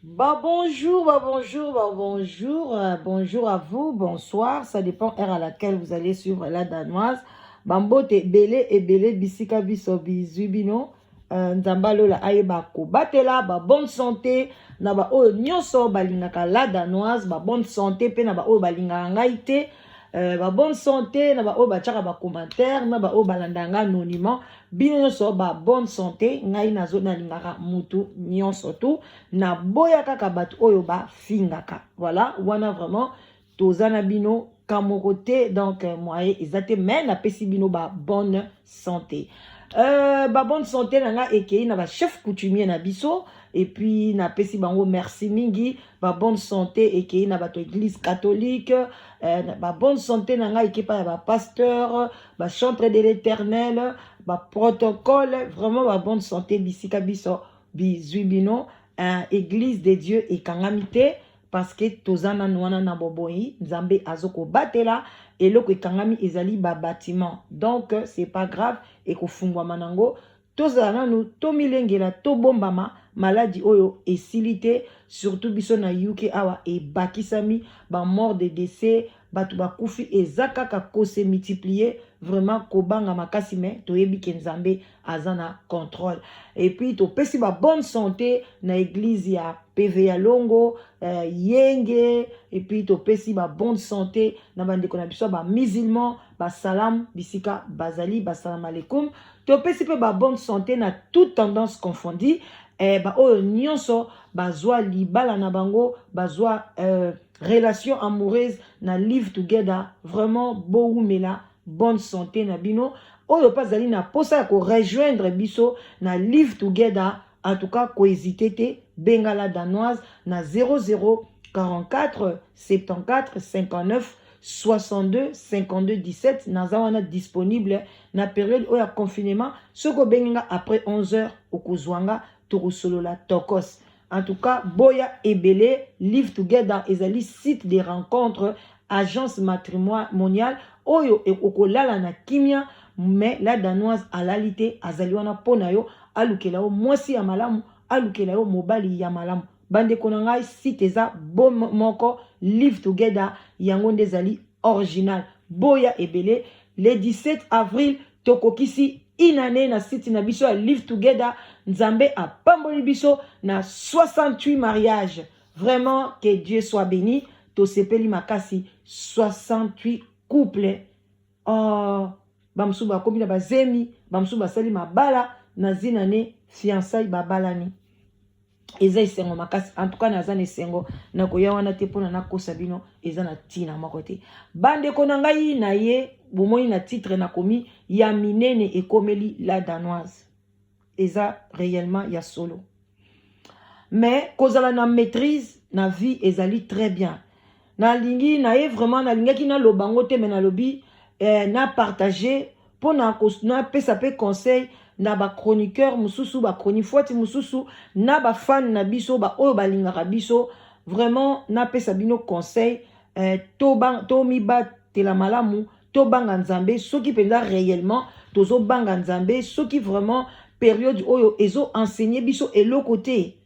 Bah bonjour, bah bonjour, bah bonjour, bonjour à vous, bonsoir, ça dépend heure à laquelle vous allez suivre La Danoise. Bambote ebele ebele bisika biso bizwi bino Nzambe alola ayeba kobatela ba bonne santé na ba oyo nyonso balingaka La Danoise, ba bonne santé mpe na ba oyo balingaka ngai te, ba bonne santé na ba oyo batiaka ba commentaire, na ba oyo balandaka ngai anonymement. Bino nyonso ba bonne santé. Ngai nazo nalingaka mutu nyonso tu, naboya kaka bato oyo bafingaka. Voilà, wana vraiment toza na bino ka moko te, donc moyen eza te, mais napesi bino ba bonne santé. Ba bonne santé na nga ekei na bachef coutumier na biso, et puis napesi bango merci mingi. Ba bonne santé ekei na bato église catholique. Ba bonne santé na ngai ekei pa ya bapasteur, bachantre de l'Éternel, baprotocole. Vraiment ba bonne santé bisika biso bizwi bino. Église de Dieu ekangami te, parce que toza nanu wana na boboyi. Nzambe azokobatela. Eloko ekangami ezali babatiment, donc c'est pas grave, ekofungwama nango. Tozala nanu tomilengela, tobombama. Maladi oyo esili te, surtout biso na UK awa ebakisami bamort de décès, bato bakufi, eza kaka kose multiplier. Vraiment kobanga makasi, mais toyebi ke Nzambe aza na contrôle. Et puis topesi ba bonne santé na église ya PV ya Longo, Yenge. Et puis topesi ba bonne santé na bandeko na biso ya bamusulman, basalam bisika bazali, basalam alaikum. Topesi mpe ba bonne santé na toute tendance confondue, baoyo nyonso bazwa libala na bango, bazwa relation amoureuse na Live Together. Vraiment bowumela, bonne santé na bino. Oyo mpe azali na posa ya korejoindre biso na Live Together, en tout cas kohésite te, benga La Danoise na 00 44 74 59 62 52 17. Naza wana disponible na période oyo ya confinement. Soki obengi nga après 11 heures, okozwa nga, tokosolola tokos. En tout cas boya ebele. Live Together ezali site de rencontre, agence matrimoniale oyo okolala na kimia. Mais La Danoise alali te, azali wana mpo na yo, alukela yo mwasi ya malamu, alukela yo mobali ya malamu. Bandeko na ngai, site eza bo moko, Live Together, yango nde ezali original. Boya ebele. Le 17 avril tokokisi inane na site na biso ya Live Together. Nzambe apamboli biso na 68 mariage. Vraiment, que Dieu soit béni. Tosepeli makasi, 68 couple. Oh, bamosusu bakomi na bazemi, bamosusu basali mabala na zina ne fiançailles, babalani. Eza esengo makasi. En tout cas naza na esengo. Nakoya wana te mpona nakosa bino, eza na ntina moko te. Bandeko na ngai, na ye bomoni na titre nakomi ya minene ekomeli La Danoise. Eza réellement ya solo, mais kozala na maîtrise na vie ezali très bien. Nalingi na ye vraiment, nalingaki naloba yango te, mais nalobi, na partage mpona napesa mpe conseil na bachroniqueur mosusu, bachronifuati mosusu, na bafane na biso, baoyo balingaka biso. Vraiment napesa bino conseil, tomibatela malamu, tobanga Nzambe. Soki mpenza réellement tozobanga Nzambe, soki vraiment période oyo ezoenseigner biso eloko te,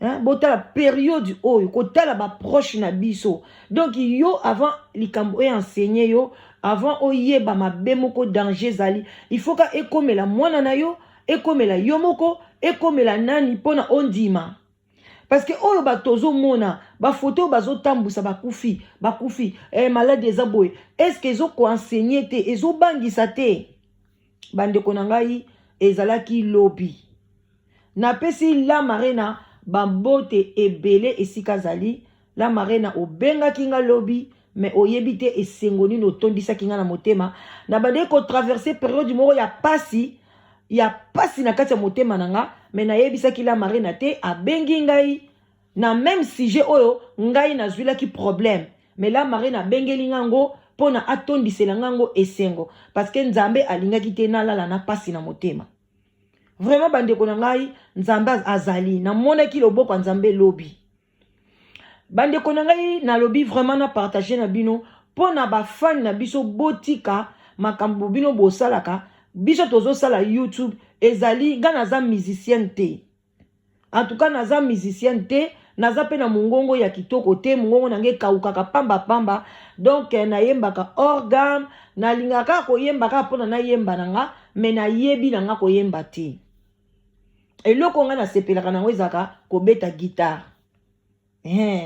hein? Botala période oyo, kotala baproche na biso. Donc yo, avant likambo oyo enseigner yo, avant oyeba mabe moko, danger ezali, il faut ka ekomela mwana na yo, ekomela yo moko, ekomela nani mpona ondima. Parce que oyo bato ozomona bafoto oyo bazotambusa, bakufi, bakufi, maladi eza boye, est-ce ezokoenseigner te, ezobangisa te? Bandeko na ngai, ezalaki lobi napesi La Marena bambote ebele esika azali. La Marena, obengaki nga lobi, mais oyebi te esengo nini otondisaki nga na motema. Na bandeki kotraverse période moko ya pasi, ya pasi na kati ya motema na nga, mais nayebisaki La Marena te. Abengi ngai na même sujet oyo ngai nazwilaki problème, mais La Marena abengeli nga ngo mpo na atondisela nga ngo esengo, parce que Nzambe alingaki te nalala na pasi na motema. Vraiment bandeko na ngai, Nzambe azali, namonaki loboko ya Nzambe lobi. Bandeko na ngai, nalobi vraiment na partage na bino mpo na bafani na biso. Botika makambo bino bosalaka. Biso tozosala YouTube, ezali ngai naza musicienne te, en tout cas naza musicienne te. Naza mpe na mongongo ya kitoko te, mongongo na ngai ekaukaka pamba pamba. Donc nayembaka hors gamme, nalingaka kaka koyemba kaka mpona nayemba na nga, mais nayebi na nga koyemba te. Eloko ngai nasepelaka nango ezalaka kobeta guitare.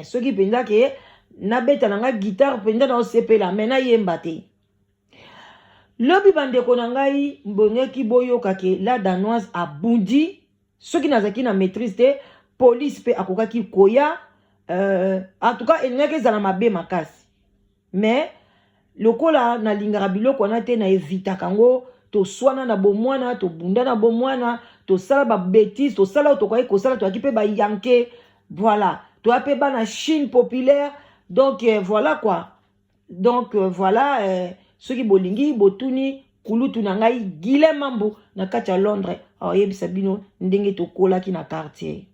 Soki mpenza ke nabeta na nga guitare mpenza, naosepela, mais nayemba te. Lobi, bandeko na ngai, mbongeki boyoka ke La Danoise abundi. Soki nazalaki na maîtrise te, police mpe akokaki koya. En tout cas, elingaki ezala mabe makasi, mais lokola nalingaka biloko wana te, na evitaka yango. Toswana na bomwana, tobunda na bomwana, tosala babêtises, tosala oyo tokoki kosala. Toyaki mpe bayanke, voilà, toya mpe bana Chine populaire. Donc voilà quoi. Donc voilà, soki bolingi, botuni kulutu na ngai Guilin Mambu na kati ya Londres, aoyebisa bino ndenge tokolaki na quartier.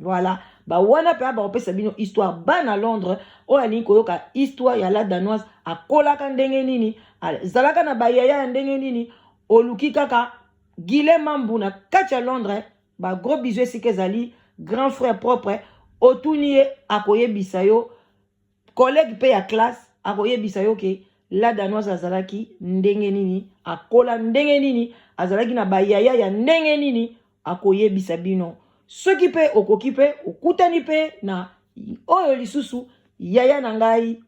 Voilà, bawana mpe bakopesa bino histoire. Bana Londres oyo alingi koyoka histoire ya La Danoise, akolaka ndenge nini, azalaka na bayaya ya ndenge nini, oluki kaka Guilin Mambu na kati ya Londres. Bagros bisous esika ezali, grand frère propre. Otuni ye, akoyebisa yo. Collègue mpe ya classe akoyebisa yo ke La Danoise azalaki ndenge nini, akola ndenge nini, azalaki na bayaya ya ndenge nini, akoyebisa bino. Soki mpe okoki mpe okutani mpe na oyo lisusu yaya na ngai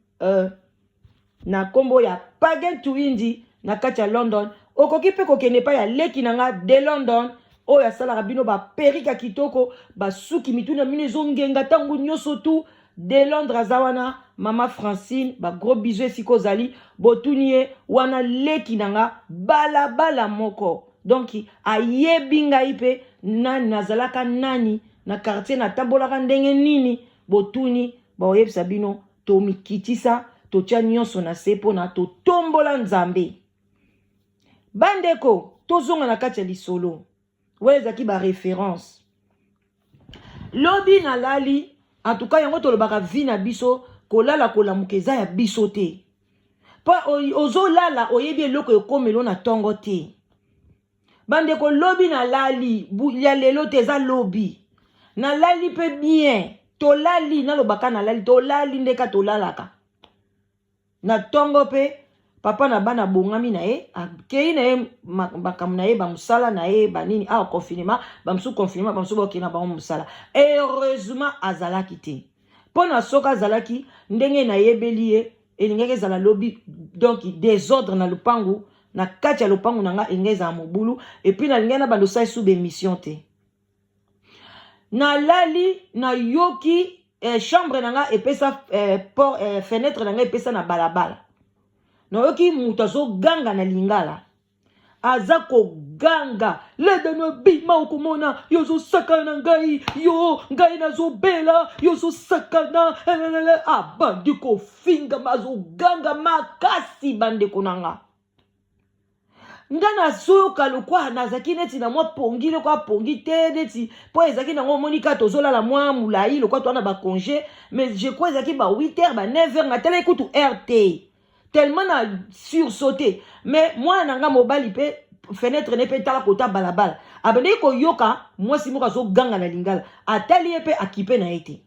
na nkombo ya Pagen Tuindi na kati ya London, okoki mpe kokende epai ya leki na nga de London oyo asalaka bino baperruque ya kitoko, basuki mituna bino ezongenga ntango nyonso tu. De Londres aza wana, mama Francine. Bagros bisous esika ozali. Botuni ye wana, leki na nga, balabala moko. Donc ayebi ngai mpe nani nazalaka, nani na quartier, natambolaka ndenge nini. Botuni, baoyebisa bino. Tomikitisa, totia nyonso na se mpona totombola Nzambe. Bandeko, tozonga na kati ya lisolo wana, ezalaki baréférence. Lobi nalali, en tout cas yango tolobaka, vie na biso, kolala kolamuka eza ya biso te, mpo ozolala oyebi eloko ekomelo na ntongo te. Bandeko, lobi nalali, ya lelo te, eza lobi. Nalali mpe bien, tolali, nalobaka nalali, tolali ndeka tolalaka na ntongo. Mpe papa na bana abongami na ye, akei na ye makambo na ye, bamosala na ye banini awa, confinement, bamosusu confinement, bamosusu bakokende na bango mosala. Heureusement azalaki te, mpo na soki azalaki ndenge nayebeli ye, elingaki ezala lobi donc désordre na lopangu, na kati ya lopangu na nga elingi ezala mobulu. Et puis nalingai na bando osala esu baémission te. Nalali, nayoki chambre na nga epesa fenêtre na nga epesa na balabala. Nayoki moto azoganga na lingala, aza koganga: "Ledano, bima, okomona yo ozosakana na ngai, yo ngai nazobela, yo ozosakana." Abandi kofingama, azoganga makasi. Bandeko na nga, nga nazoyoka lokwa nazalaki neti na mwa pongi, lokwa pongi te, neti mpo ezalaki nango. Omoni kaka tozolala mwa molai, lokwa towana bacongé, mais je crois ezalaki ba 8 heures, ba 9 heures. Natalaki kutu heure te, tellement na sursauté. Mais mwana na nga mobali mpe, fenêtre ne mpe tala kota balabala, abandaki koyoka mwasi moko azoganga na lingala. Atali ye mpe, akipe na ye te,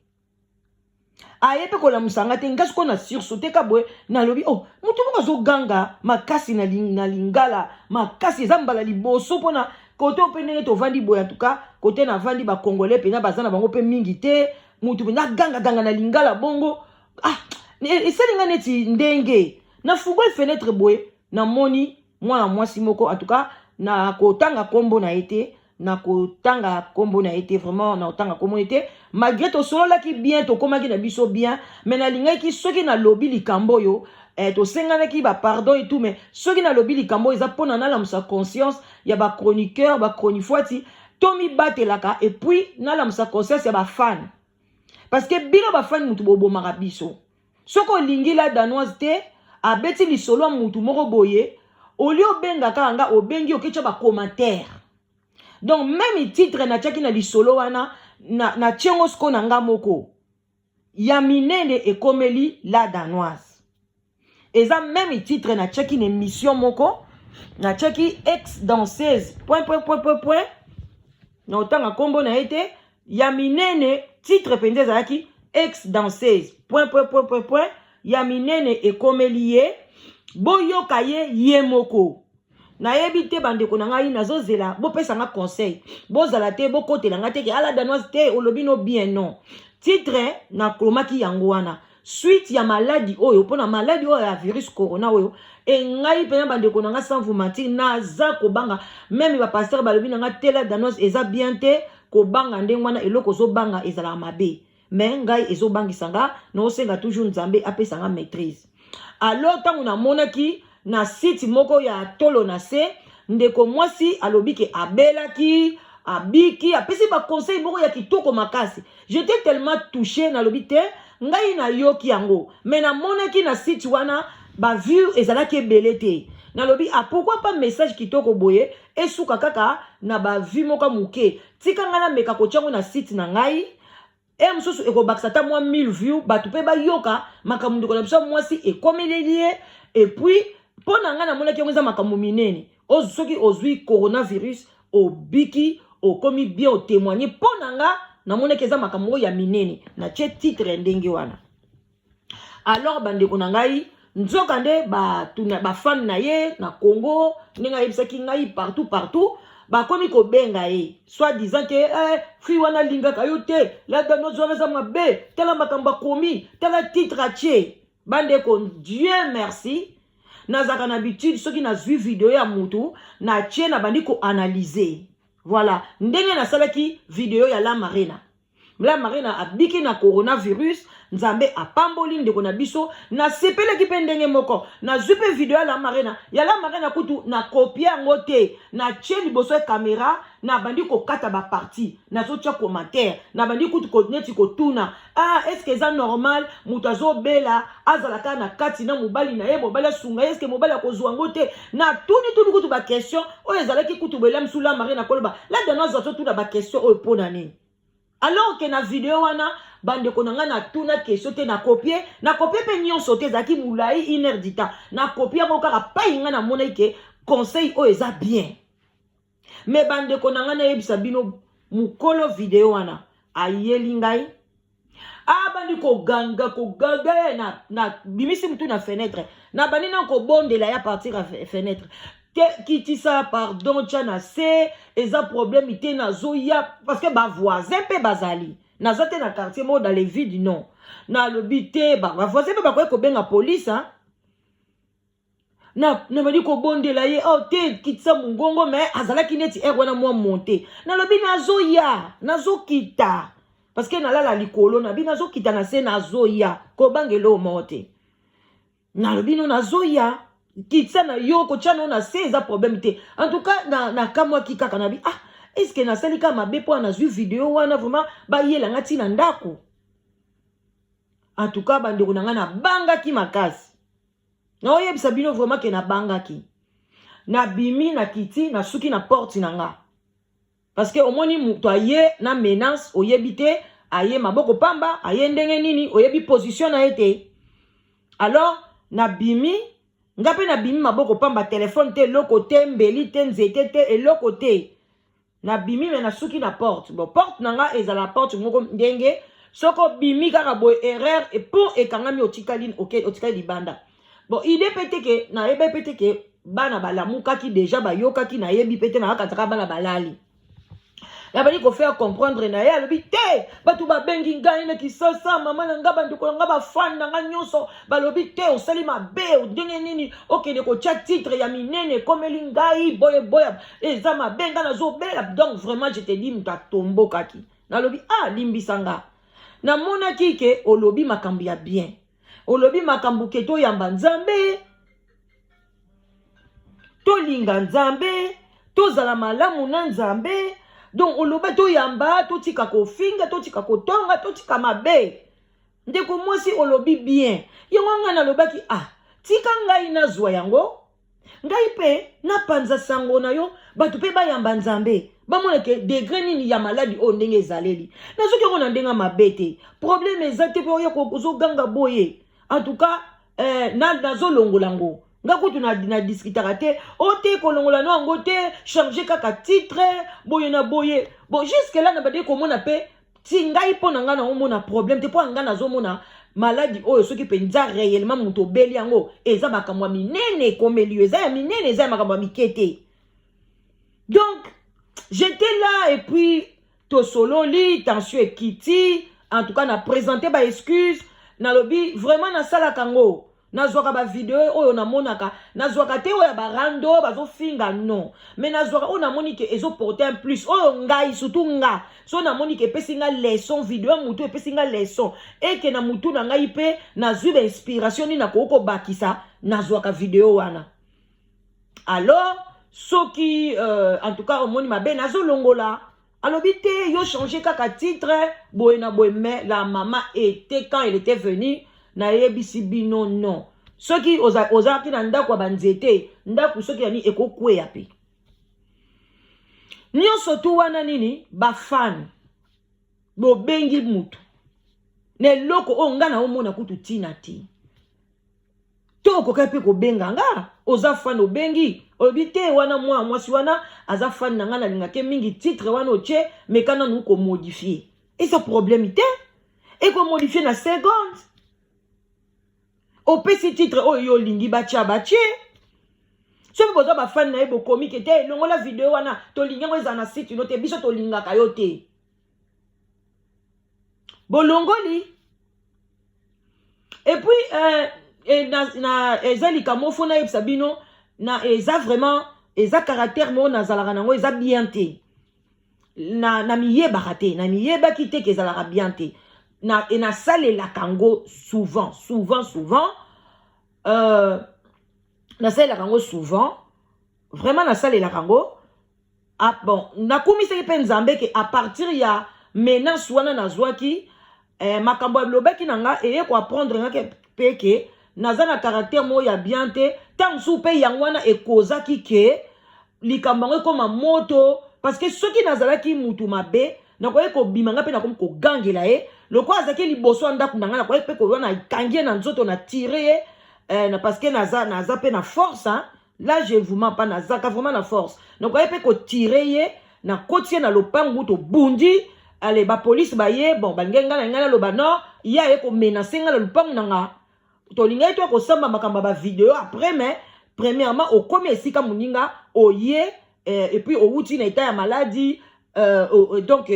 aye mpe kolamusa nga te. Nga sikoyo na sursauté ka boye, nalobi: "Oh, motu moko azoganga makasi na lingala makasi." Eza mbala liboso mpona kote oyo mpe ndenge tovandi boye. En tout cas, kote navandi, bacongolais mpenza baza na bango mpe mingi te. Motu mpenza agangaganga na lingala bongo, ah, esali nga neti ndenge nafungoli fenêtre boye, namoni mwana mwasi moko. En tout cas, na kotanga nkombo na ye te, na kotanga nkombo na ye te, vraiment na kotanga nkombo ye te, malgré tosololaki bien, tokomaki na biso bien, mais nalingaki soki nalobi likambo oyo, tosenganaki bapardon et tout, mais soki nalobi likambo oyo, eza mpona nalamusa conscience ya bachroniqueur, bachronifuati, tomibatelaka. Et puis nalamusa conscience ya bafan, parce que bino bafani mutu bobomaka biso. Soki olingi La Danoise te, abeti lisolo ya mutu moko boye, olie obenga kaka nga, obengi, oketya bacommentaire. Donc même titre natiaki na lisolo wana, natie yango sikoyo na nga moko ya minene, ekomeli La Danoise. Eza même titre natiaki na émission moko, natiaki ex danseuse point point point point point, na otanga nkombo na ye te, ya minene. Titre mpenza ezalaki "Ex danseuse point point point point point ya minene ekomeli ye". Boyoka ye ye moko. Nayebi te, bandeko na ngai, nazozela bopesa nga conseil. Bozala te, bokotela nga te ke ala danoise te, olobi no bien. Non, titre nakomaki yango wana suite ya maladi oyo, mpona maladi oyo ya virus corona oyo. E ngai mpenza, bandeko na nga, sans vous mentir, naza kobanga. Même bapasteur balobi na nga te, la danoise, eza bien te kobanga ndenge wana. Eloko ozobanga ezalaka mabe, mais ngai ezobangisa nga. Naosenga toujours Nzambe apesa nga maîtrise. Alors, ntango namonaki na site moko ya tolo na se, ndeko mwasi alobi ke abelaki, abiki, apesi baconseil moko ya kitoko makasi, j'étais tellement touché. Nalobi te, ngai nayoki yango, mais namonaki na site wana bavues ezalaki ebele te. Nalobi: "Ah, pourquoi pas message kitoko boye esuka kaka na bavues moko moke? Tika ngai nameka kotia yango na site na ngai e mosusu ekobakisa ata mwa 1000 vues, bato mpe bayoka makambo ndeko na biso mwasi ekomeleli ye." Et puis mpo na ngai, namonaki yango eza makambo minene. Soki ozwi coronavirus, obiki, okomi bien, otémoigne, mpo na nga namonaki eza makambo oyo ya minene. Natie titre ndenge wana. Alors, bandeko na ngai, nzoka nde bafans na ye na Congo, ndenge ayebisaki ngai, partout partout bakomi kobenga ye, soit disant ke fille wana alingaka yo te, la danoise wana eza mabe, tala makambo akomi, tala titre atie. Bandeko, Dieu merci, nazalaka na habitude, soki nazwi video ya mutu, natie, nabandi koanalyse. Voilà ndenge nasalaki video ya La Marina. La Marina abiki na coronavirus, Nzambe apamboli ndeko na biso. Nasepelaki mpe ndenge moko. Nazwi mpe video ya La Marina. Ya La Marina kutu nakopie yango te, natie liboso ya kamera, nabandi kokata baparties, nazotia commentaire, nabandi kutu neti kotuna: "Ah, est-ce eza normal moto azobela azala kaka na kati na mobali na ye, mobali asunga ye? Est-ce mobali akozwa yango te?" Natuni tuni kutu baquestion oyo ezalaki kutu boye. Misu La Marina koloba: "La danoise azotuna baquestion oyo mpo na nini?" Alors ke na video wana, bandeko na ngai, natuna question te. Nakopie, nakopie mpe nyonso te, ezalaki molai, une heure du temps. Nakopie yango kaka pai ngai namonaki ke conseil oyo eza bien. Mais bandeko na ngai, nayebisa bino, mokolo video wana ayeli ngai, abandi koganga koganga ye na bimisi mutu na fenêtre, nabandi na kobondela ya partir ya fenêtre te: "Kitisa, pardon, tia na se, eza problème te, nazoya." Parce que bavoisin mpe bazali, naza te na quartier moko dans le vide, non. Nalobi te, bavoisin mpe bakoki kobenga police. Nabandi kobondela ye: "Oh te, kitisa mongongo." Mais azalaki neti air wana mwa monte. Nalobi: "Nazoya, nazokita," parce que nalala likolo. Nabi: "Nazokita na se, nazoya, kobangela oyo moko te." Nalobi: "No, nazoya, kitisa na yo, kotia no na se, eza problème te." En tout cas, nakamwaki kaka. Nabi: "Ah, est ce que nasali kaka mabe mpo nazwi video wana vraiment bayelanga ntina ndako?" En tout cas, bandeko na ngai, nabangaki makasi. Naoyebisa bino vraiment ke nabangaki. Nabimi, nakiti, nasuki na porte na nga, parce que omoni moto aye na menace, oyebi te aye maboko pamba, aye ndenge nini, oyebi position na ye te. Alors nabimi, nga mpe nabimi maboko pamba, telefone te, eloko te, mbeli te, nzete te, eloko te. Nabimi, mais nasuki na porte. Bon, porte na nga ezala porte moko ndenge soki obimi kaka boye, erreur, epo ekangami, otikali, otikali libanda. Bon, idée mpe te ke nayebi mpe te ke bana balamukaki déjà, bayokaki, nayebi mpe te, nakakataka bana balali. Nabandi kofaire comprendre na ye. Alobi te, bato babengi ngai na Kisasa, mama na nga, bandeko na nga, bafans na nga nyonso balobi te, osali mabe ndenge nini okende kotia titre ya minene ekomeli ngai boye boye, eza mabe, ngai nazobela. Donc vraiment, je te dis, moto atombokaki. Nalobi: "Ah, limbisa nga, namonaki ke olobi makambo ya bien, olobi makambo ke toyamba Nzambe, tolinga Nzambe, tozala malamu na Nzambe. Donc oloba toyamba, totika kofinga, totika kotonga, totika mabe. Ndeko mwasi, olobi bien." Yango ngai nalobaki: "Ah, tika ngai nazwa yango, ngai mpe napanza sango na yo, bato mpe bayamba Nzambe, bamona ke degré nini ya maladi oyo ndenge ezaleli. Nazoki yango na ndenge mabe te, problème eza te mpe oya ozoganga boye." En tout cas, nazolongola yango. Nga kutu na discutaka te. O te, kolongola no yango te, change kaka titre boye na boye. Bon, jusque là nabandi komona mpe Ti ngai, mpo na ngai, naomona problème te. Mpo na ngai, nazomona maladi oyo, soki mpenza réellement moto obeli yango, eza makambo ya minene ekomeli yo, eza ya minene, eza ya makambo ya mike te. Donc j'étais là et puis tosololi, tension ekiti. En tout cas, na présente baexcuse, nalobi vraiment nasalaka yango, nazwaka bavideo oyo namonaka, nazwaka te oyo ya barando bazofinga, non, mais nazwaka oyo namoni ke ezoporte un plus, oyo ngai, surtout nga, so namoni ke epesi nga leçon, video ya motu epesi nga leçon, eke na mutu na ngai mpe nazwi bainspiration nini nakoki kobakisa, nazwaka video wana. Alors soki en tout cas omoni mabe, nazolongola. Alobi te, yo change kaka titre boye na boye. Mais la mama était, quand elle était venue, nayebisi bino non, soki ozalaki na ndako ya banzete, ndako soki yani ekokweya mpe nyonso tu wana. Nini, bafani bobengi mutu na eloko oyo ngai naomona kutu ntina te. To okoki mpe kobenga nga, oza fan, obengi, olobi te wana mwana mwasi wana aza fan na ngai, nalingaki mingi titre wana otie, meka nanu komodifier, eza problème te, ekomodifier na seconde. Opesi titre oyo yo olingi, batia, batie. Soki boza bafani na ye, bokomi ke te, elongola video wana, tolingi yango ezala na site no te, biso tolingaka yo te, bolongoli. Et puis na eza likambo fo nayebisa bino na eza vraiment, eza caractère moko nazalaka nango, eza bien te. Na miyebaka te, na miyebaki te ke ezalaka bien te. Na e nasalelaka yango souvent, souvent, souvent, nasalelaka yango souvent, vraiment nasalelaka yango. Ah, bon, nakumisaki mpe Nzambe ke à partir ya menace wana nazwaki, makambo alobaki na nga eye koapprendre nga mpe ke naza na caractère moko ya bien te. Ntango mosusu mpe yango wana ekozaki ke likambo yango ekóma moto, parce que soki nazalaki mutu mabe, nakoki kobima nga mpe nakomi kogangela ye lokola azalaki liboso ya ndako na ngai. Nakoki mpe koya, nakangi ye na nzoto, na tire ye, parce que naza mpe na force, hein? Là, je vous mens pas, nazaka vraiment na force. Nakoki mpe kotire ye, nakoti ye na lopangu, tobundi. Ale, bapolisi baye. Bon, balingi ngai na ngai naloba non, ye aye komenacer ngai na lopangu na nga. Tolingaki to kosamba makambo ya bavideo après, mais premièrement okomi esika moninga oye, et puis owuti na état ya maladie, donc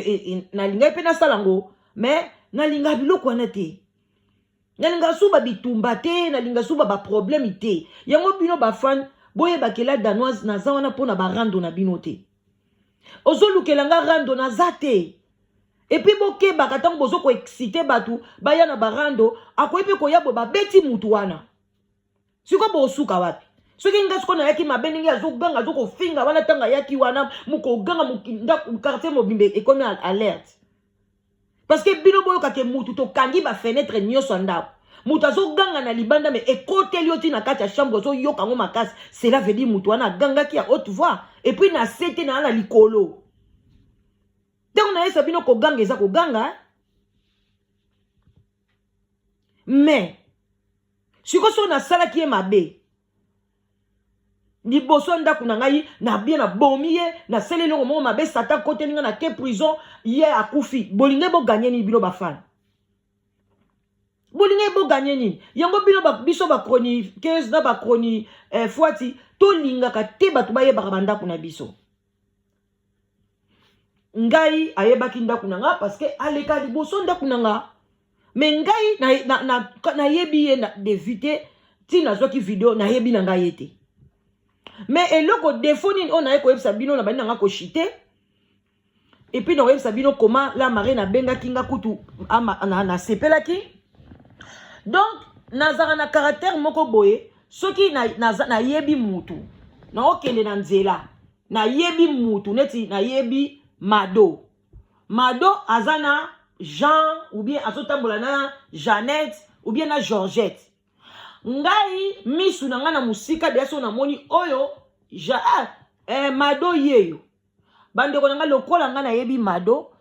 nalingaki mpe nasala yango, mais nalinga biloko wana te, nalinga suba bitumba te, nalinga suba baproblème te. Yango bino bafan, boyebake la Danoise naza wana mpona barando na bino te. Ozolukela nga rando, naza te. Et puis bokebaka ntango bozo koexciter bato baya na barando, akoki mpe koya boye, babeti mutu wana, sikoyo bosuka wapi? Soki nga sikoyo nayaki mabe, ndenge azoganga, azokofinga wana, ntango ayaki wana mokoganga, quartier mobimba ekomi alerte, parce que bino boyokake mutu, tokangi bafenêtre nyonso ya ndako, moto azoganga na libanda, mais ekoteli yo ti na kati ya chambre, ozoyoka yango makasi. Cela veut dire moto wana agangaki ya haute voix. Et puis na se te, naa na likolo. Ntango nayesa bino, koganga eza koganga. Mais sikoyo soki nasalaki ye mabe liboso ya ndako na ngai, nabie, nabomi ye, nasali eloko moko mabe, Satan koteli ngai, nake prison, ye akufi, bolingi boganye nini? Bino bafani, bolingi boganye nini? Yango bino biso bachroniqueuse na bachroni fwati, tolingaka te bato bayebaka bandako na biso. Ngai ayebaki ndako na nga parce que aleka liboso ndako na nga, mais ngai nayebi na, na, na ye na, de vue te. Ntina nazwaki video, nayebi na ngai ye te. Mais eloko défaut nini oyo naye koyebisa bino, na bandi na nga koshite, et puis nakoyebisa bino koma la mare nabengaki nga kutu nasepelaki. Donc nazalaka na caractère moko boye, soki nayebi mutu, naokende na nzela, nayebi mutu, neti nayebi Mado, Mado aza na Jean ou bien azotambola na Jeannette ou bien na Georgette, ngai misu na ngai na mosika deya, so namoni oyo ja, ah, Mado yeyo, bandeko na ngai, lokola ngai nayebi Mado,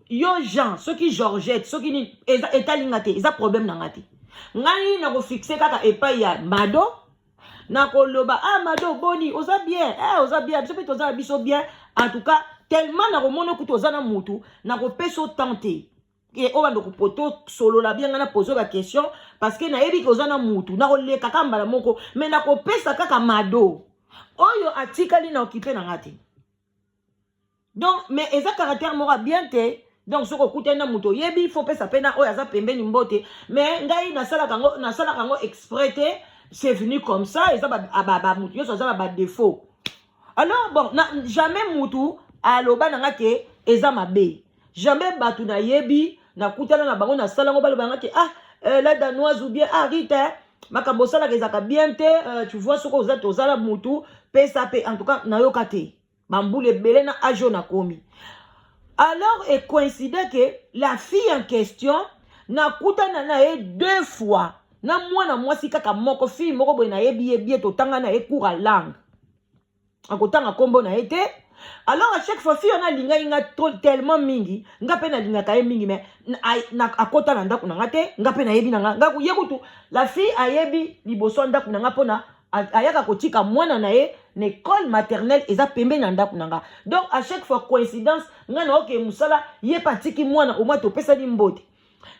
yo Jean, soki Georgette, soki nini, etali nga te, eza problème na nga te. Ngai nakofixer kaka epai ya Mado, nakoloba: "Ah Mado, boni, oza bien?" "Eh, oza bien, biso mpe toza na biso bien." En tout cas, tellement nakomona kutu oza na mutu, nakopesa o temps te. Ke obanda tosolola bien, ngai napose baquestion parce que nayebi ke oza na mutu. Nakoleka kaka mbala moko, mais nakopesa kaka mado oyo atikali na okipe na nga te. Donc, mais eza caractère moko ya bien te. Donc soki okutani na moto oyebi, faut pesa mpe na oyo aza pembeni mbote. Mais ngai nasalaka yango exprès te, c'est venu comme ça. Eza bamutu nyonso aza na badéfaut. Alors bon, jamais mutu aloba na nga ke eza mabe. Jamais bato nayebi, nakutana na bango, nasala yango, baloba nga ke ah, la Danoise ou bien ah, Rita, makambo osalaka ezalaka bien te. Tu vois, soki oza tozala mutu, pesa mpe. En tout cas, nayoka te bambula ebele na age oyo nakomi. Alors ecoïncide ke la fille en question, nakutana na ye deux fois na mwana mwasi kaka moko, fille moko boye, nayebi ye bien, totanga na ye cours ya langue, akotanga nkombo na ye te. Alors à chaque fois, fille wana alingaki nga tellement mingi, nga mpe nalingaka ye mingi, mais akota na ndako na nga te. Nga mpe nayebi na nga, nga ye kutu, la fille ayebi liboso ya ndako na nga, mpona ayaka kotika mwana na ye na école maternelle, eza pembeni na ndako na nga. Donc à chaque fois, coïncidence, nga na oke mosala, ye mpe atiki mwana, omoi topesani mbote.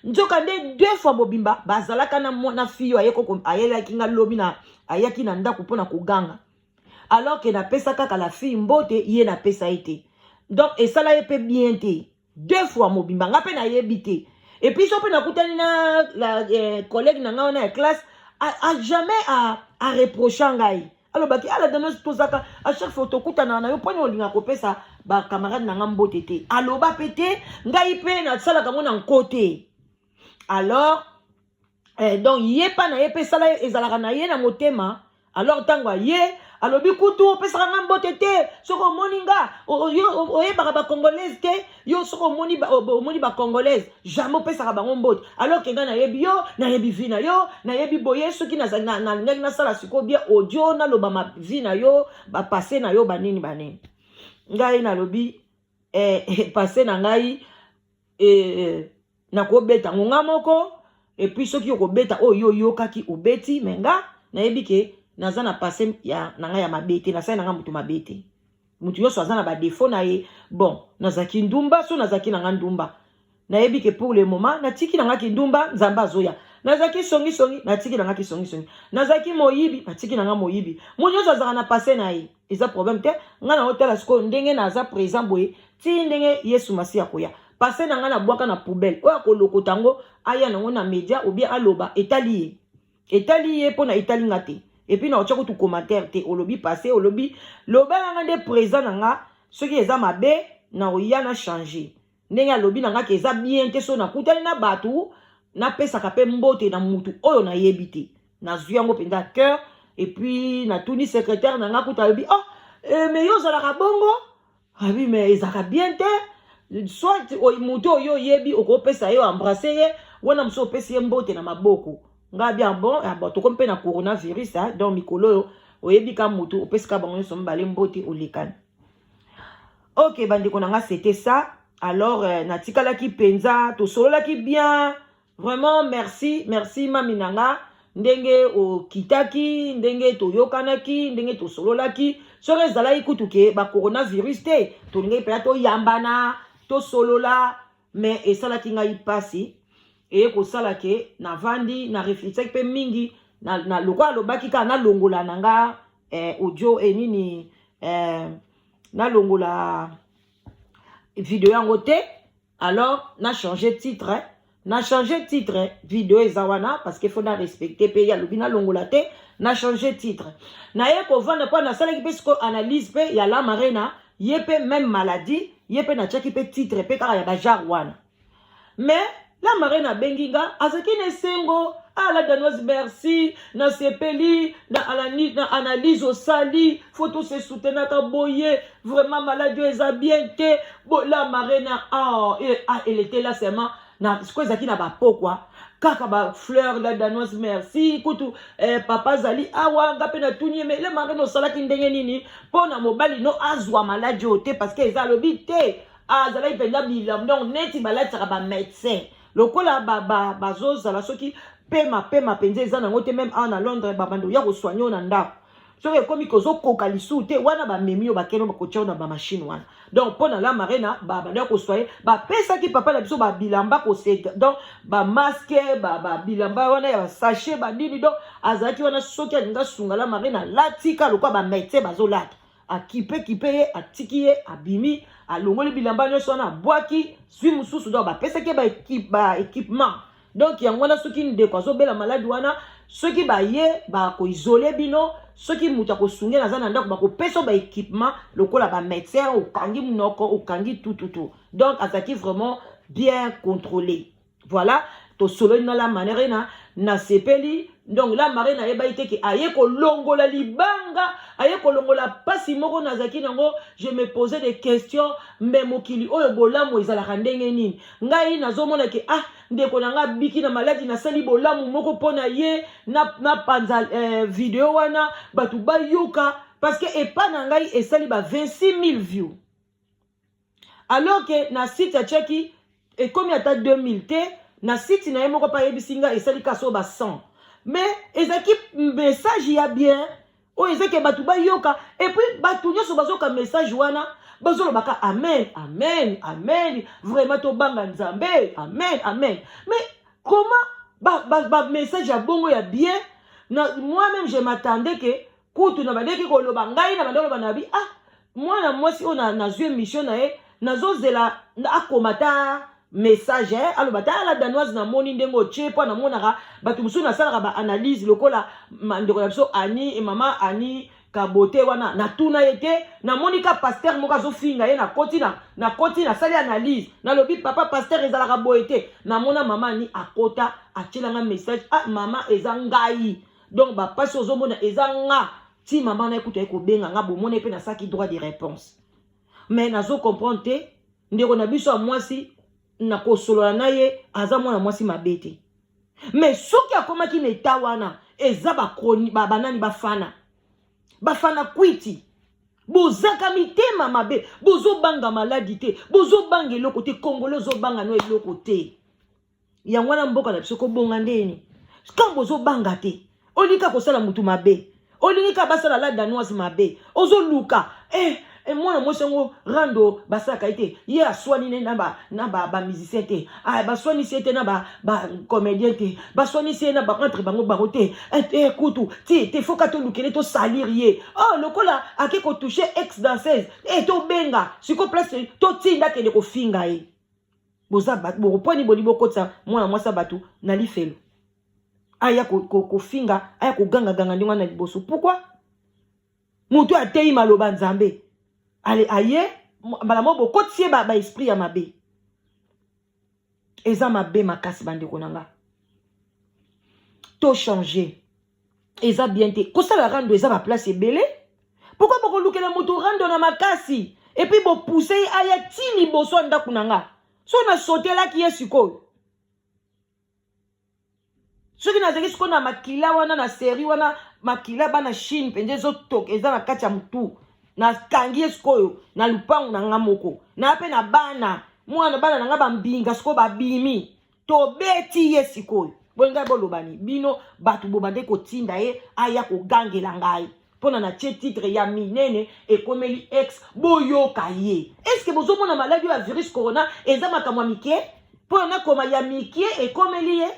Nzoka nde deux fois mobimba bazalaka na fille oyo ayelaki nga lobi na ayaki na ndako mpona koganga, alors ke napesa kaka la fille mbote, ye napesa ye te. Donc esala ye mpe bien te. Deux fois mobimba, nga mpe nayebi te. Et puis so mpe nakutani na la collègue na ngai wana ya classe, a jamais areproche ngai. Alobaki ala dano, tozaka à chaque fois tokutanaka na yo, mponi olinga kopesa bacamarade na nga mbote te? Aloba mpe te, ngai mpe nasalaka yango na nko te. Alors donc ye mpa na ye mpe esala, ezalaka na ye na motema. Alors ntango aye, alobi kutu opesaka nga mbote te. Soki omoni nga, oyebaka bacongolaise te yo. Soki omoni bacongolaise, jamais opesaka bango mbote, alors ke ngai nayebi yo, nayebi vie na yo, nayebi boye. Soki nalingaki nasala sikoyo bien audio, naloba ma vie na yo, bapassé na yo, banini banini. Ngai nalobi passé na ngai nakobeta ngo nga moko. Et puis soki okobeta oyo yo oyokaki, obeti. Mais nga nayebi ke naza na passé ya na ngai ya mabe te, nasali na ngai motu mabe te. Motu nyonso aza na badéfaut na ye. Bon, nazalaki ndumba, so nazalaki na nga ndumba, nayebi ke pour le moment natiki na nga kindumba, Nzambe azoya. Nazalaki songisongi, natiki na nga kisongisongi. Nazalaki moyibi, natiki na nga moyibi. Moto nyonso azalaka na passé na ye, eza problème te. Ngai naotala sikoyo ndenge naza présent boye, ti ndenge Yesu Masiya akoya. Passé na ngai nabwaka na poubelle. Oyo akolokota yango, aya nango na média ou bien aloba, etali ye, etali ye, mpo na etali nga te. Et puis na otya kutu commentaire te. Olobi passé, olobi, loba na nga nde présent na nga. Soki eza mabe, na oya na change. Ndenge alobi na nga ke eza bien te, so nakutani na bato, napesaka mpe mbote na mutu oyo nayebi te, nazwi yango mpenza cœur. Et puis natuni secrétaire na nga kuta, alobi oh, mais yo ozalaka bongo abi, mais ezalaka bien te. Soit motu oyo oyebi, okopesa ye, embrasse ye wana, mosusu opesi ye mbote na maboko. Nga bien bon, ah bon, tokomi mpe na coronavirus, hein, donc mikolo oyo oyebi ka motu, opesi ka bango nyonso mibale mbote, olekani. Ok, bandeko na nga, c'était ça. Alors natikalaki mpenza, tosololaki bien. Vraiment merci, merci mami na nga, ndenge okitaki, ndenge toyokanaki, ndenge tosololaki. Soki ezalaki kutu ke bacoronavirus te, tolingaki mpenza toyambana, tosolola. Mais esalaki ngai mpasi, eye kosala ke navandi, na réfléchaki mpe mingi na lokola alobaki kaka nalongola na nga audio nini, nalongola video yango te. Alors na change titre, na change titre. Video eza wana parce que faut na respecte mpe ye. Alobi nalongola te, na change titre. Naye kovanda mpo nasalaki mpe sikoyo analyse mpe ya La Marena, ye mpe même maladie, ye mpe natiaki mpe titre mpe kaka ya bagenre wana. Mais La Marene abengi nga, azalaki na esengo: ah, la Danoise, merci, nasepeli na analyse osali, faut tose soutenaka boye. Vraiment maladie oyo eza bien te. Bo La Marene, ah, ah, elle était là seulement na sikoyo, ezalaki na bapokwa kaka bafleur: la Danoise, merci. Kutu papa azali awa, nga mpe natuni ye: mais La Marene, osalaki ndenge nini mpo na mobali no azwa maladie oyo te? Parce que eza, alobi te, azalaki mpenza bilambo, donc neti balatisaka bamédecin lokola bazozala soki pema pema mpenza, eza nango te. Même awa na Londres, babanda oya kosoigne oyo na ndako. Soki ekomi kozokoka lisusu te, wana bamemi yo, bakende bakotia yo na bamachine wana. Donc mpo na La Marena, babandaki koswa ye, bapesaki papa na biso babilamba kosega, donc bamasque, babilamba wana ya basachet, banini. Donc azalaki wana, soki alingi asunga La Marena, alatika lokola bamédecin bazolata, akipe kipe ye, atiki ye, abimi, alongoli bilamba nyonso wana, abwaki, zwi mosusu. Donc bapesaki ye baéquipement. Donc yango wana, soki ndeko azobela maladi wana, soki baye bakoisoler bino, soki moto akosunge naza na ndako, bakopesa baéquipement lokola bamédecin, okangi monoko, okangi tututu. Donc azalaki vraiment bien contrôlé. Voilà, tosololi na La Manière na nasepeli. Donc La Marine ayebaki te ke aye kolongola libanga, aye kolongola mpasi moko nazalaki nango. Je me posais des questions: mbe mokili oyo, bolamu ezalaka ndenge nini? Ngai nazomona ke ah, ndeko na ngai abiki na maladi, nasali bolamu moko mpo na ye, napanza video wana, bato bayoka, parce que epa na ngai esali ba 26 000 views, alors que na site atiaki ekomi ata 2000 te. Na site na ye moko mpe ayebisi ngai esali kasi oyo ba 100. Mais ezalaki message ya bien oyo ezaki bato bayoka. Et puis bato nyonso bazoyoka message wana, bazolobaka amen, amen, amen, vraiment tobanga Nzambe, amen, amen. Mais comment bamessage ba ya bongo ya bien na moi-même, je m'attendais ke kutu na bandeki koloba, ngai na bandi koloba na bi: ah, mwana mwasi oyo nazwi émission na ye, nazozela akoma ta message, aloba ta La Danoise, namoni ndenge otie, mpo namonaka bato mosusu nasalaka baanalyse lokola ndeko na biso Ani, mama Ani Kabote wana, natuna ye te. Namoni ka pasteur moko azofinga ye, nakoti nakoti, nasali analyse, nalobi: papa pasteur, ezalaka boye te. Namona mama Ani akota, atielanga message: ah mama, eza ngai. Donc bapasi ozomona eza nga ti mama na ye kutu aye kobenga nga, bomona ye mpe nasalaki droit de réponse. Mais nazo comprendre te, ndeko na biso ya mwasi, na kosolola na ye, aza mwana mwasi mabe te, mais soki akomaki na eta wana, eza banani, bafana, bafana kwiti, bozaka mitema mabe, bozobanga maladi te, bozobanga eloko te. Kongolo ozobanga no eloko te. Yango wana mboka na biso kobonga ndeni kan bozobanga te. Olingi kaka kosala motu mabe, olingi kaka basala La Danoise mabe, ozoluka mwana mwasi yango rando basalaka ye te. Ye aswani ne na bamusicien ba te, ah, baswanisi ye te na bacomédien ba te, baswanisi ye na entre bango bango te. Kutu ti te, foka tolukele tosalir ye. Oh, lokola ake kotouche ex danseuse, tobenga siko place, totinda akende kofinga ye. Boza bokopwani, boli bokotisa mwana mwasi ya bato na lifelo, aya kofinga, aya kogangaganga ndenge wana liboso. Pourquoi motu ateyi maloba Nzambe, ale aye mbala moko bokotisi ye baesprit ya mabe? Eza mabe makasi, bandeko na nga. Tochange, eza bien te kosala rando. Eza baplace ebele. Pourquoi bokolukela moto rando na makasi, et puis bopousse ye aya ti liboso ya ndako na nga? So nasotelaki ye sikoyo, soki nazalaki sikoyo na makila wana, na série wana, makila bana Chine mpenza ezotoka, eza na kati ya motu, nakangi ye sikoyo na lupangu na nga moko, na mpe na bana, mwana, bana na nga bambinga sikoyo babimi, tobeti ye sikoyo. Boye ngai bolobani bino bato bobande kotinda ye aya kogangela ngai mpona natie titre ya minene ekomeli ex. Boyoka ye. Est-ce bozomona maladi oyo ya virus corona eza makambo ya mike? Mpona nakoma ya mike ekomeli ye,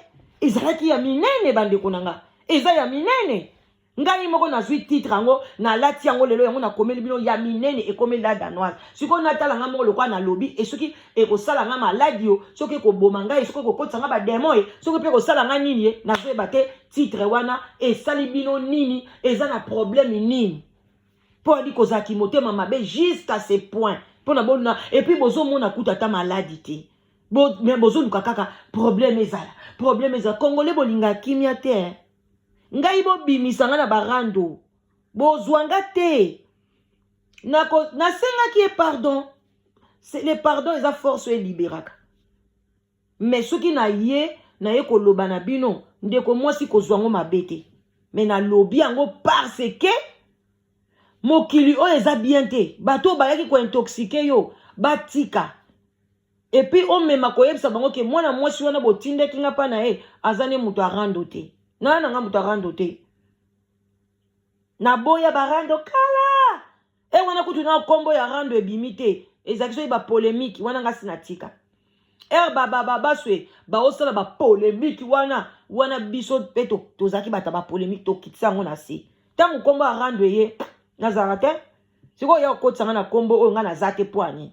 ezalaki ya minene. Bandeko na nga, eza ya minene. Ngai moko nazwi titre yango, nalati yango lelo, yango nakomeli bino: ya minene ekomeli La Danoise. Sikoyo natala nga moko lokola nalobi e, soki ekosala nga maladi yo, soki ekoboma ngai, soki ekokotisa nga badémon ye, soki mpe ekosala nga nini ye, nazoyeba te. Titre wana esali bino nini? Eza na problème nini? Mpo adi kozalaki motema mabe jusqu'à ce point mpona bona? Et puis bozomona kuta ata maladi te, mais bozoluka kaka problème ezala, problème ezala. Congolais bolinga kimia te. Ngai bobimisa ngai na barando, bozwa nga te. Nasengaki ye pardon. Le pardon eza force oyo eliberaka. Mais soki na ye naye koloba na bino, ndeko mwasi, kozwa yango mabe te, mais nalobi yango parce que mokili oyo eza bien te. Bato oyo bayaki kointoxiquer yo, batika. Et puis omema koyebisa bango ke mwana mwasi wana botindaki nga mpa na ye aza ne moto arando te. Naa na nga moto arando te. Naboya barando kala e wana kutu na nkombo ya rando ebimi te, ezalaki soki bapolémique wana, nga si natika ere baswe baosala bapolémique wana. Wana biso mpe tozalaki bato ya bapolémique, tokitisa yango na se. Ntango nkombo ya rando eye, nazalaka te. Sikoyo ya kokotisa nga na nkombo oyo nga naza te, po ani?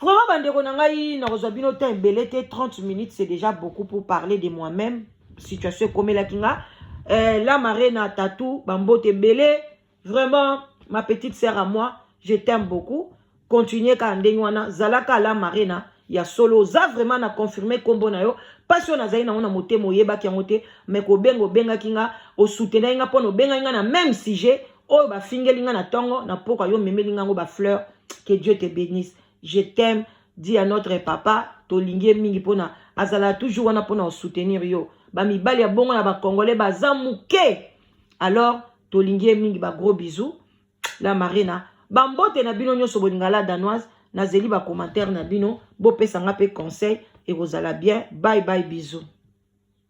Vraiment, bandeko na ngai, nakozwa bino temps ebele te. 30 minutes, c'est déjà beaucoup pour parler de moi-même, situation ekomelaki nga. La marena tatu, bambote ebele. Vraiment, ma petite sœur à moi, je t'aime beaucoup. Continue kaka ndenge wana, zalaka la marena ya solo. Oza vraiment na confirme nkombo na yo. Mpasi oyo nazali nango na motema, oyebaki yango te, mais kobenga obengaki nga, osoutenaki nga, mpona obengaki nga na même sujet oyo bafingeli nga na ntongo na pokwa. Yo omemeli nga yango bafleur. Que Dieu te bénisse, je t'aime. Dis à notre papa tolingi ye mingi, mpona azala toujours wana mpona osoutenir yo. Bamibali ya bongo na bacongolais baza moke, alors tolingi ye mingi. Bagros bisous, la marina. Bambote na bino nyonso bolinga la Danoise. Nazeli bacommentaire na bino, bopesanga mpe conseil, ekozala bien. Bye bye, bisous.